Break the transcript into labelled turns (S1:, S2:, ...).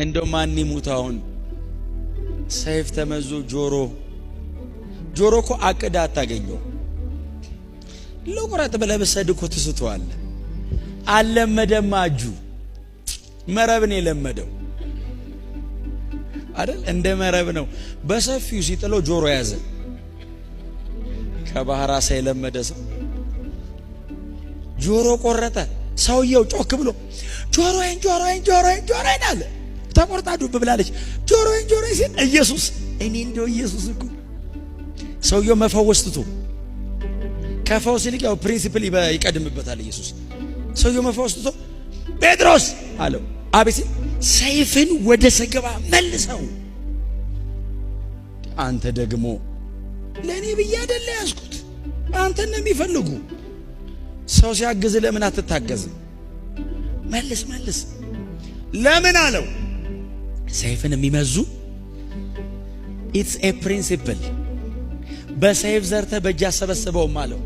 S1: እንደው ማን ይሙት አሁን ሰይፍ ተመዞ ጆሮ፣ ጆሮ እኮ አቅዳ አታገኘው። ልቁረጥ ብለህ ብትሰድ እኮ ትስተዋለህ። አልለመደማ፣ እጁ መረብን የለመደው አይደል? እንደ መረብ ነው። በሰፊው ሲጥለው ጆሮ ያዘ። ከባህር አሳ የለመደ ሰው ጆሮ ቆረጠ። ሰውየው ጮክ ብሎ "ጆሮዬን፣ ጆሮዬን፣ ጆሮዬን፣ ጆሮዬን" አለ። ተቆርጣ ዱብ ብላለች። "ጆሮዬን፣ ጆሮዬን" ሲል ኢየሱስ፣ እኔ እንደው ኢየሱስ እኮ ሰውየው መፈወስ ትቶ፣ ከፈውስ ይልቅ ያው principle ይቀድምበታል ኢየሱስ። ሰውየው መፈወስ ትቶ "ጴጥሮስ" አለው። "አቤት" ሲል "ሰይፍን ወደ ሰገባ መልሰው። አንተ ደግሞ ለእኔ ብዬ አይደለ ያዝኩት፣ አንተን ነው የሚፈልጉ። ሰው ሲያግዝ ለምን አትታገዝም? መልስ፣ መልስ።" "ለምን?" አለው። ሰይፍን የሚመዙ፣ it's a principle። በሰይፍ ዘርተ በእጅ አሰበስበውም አለው።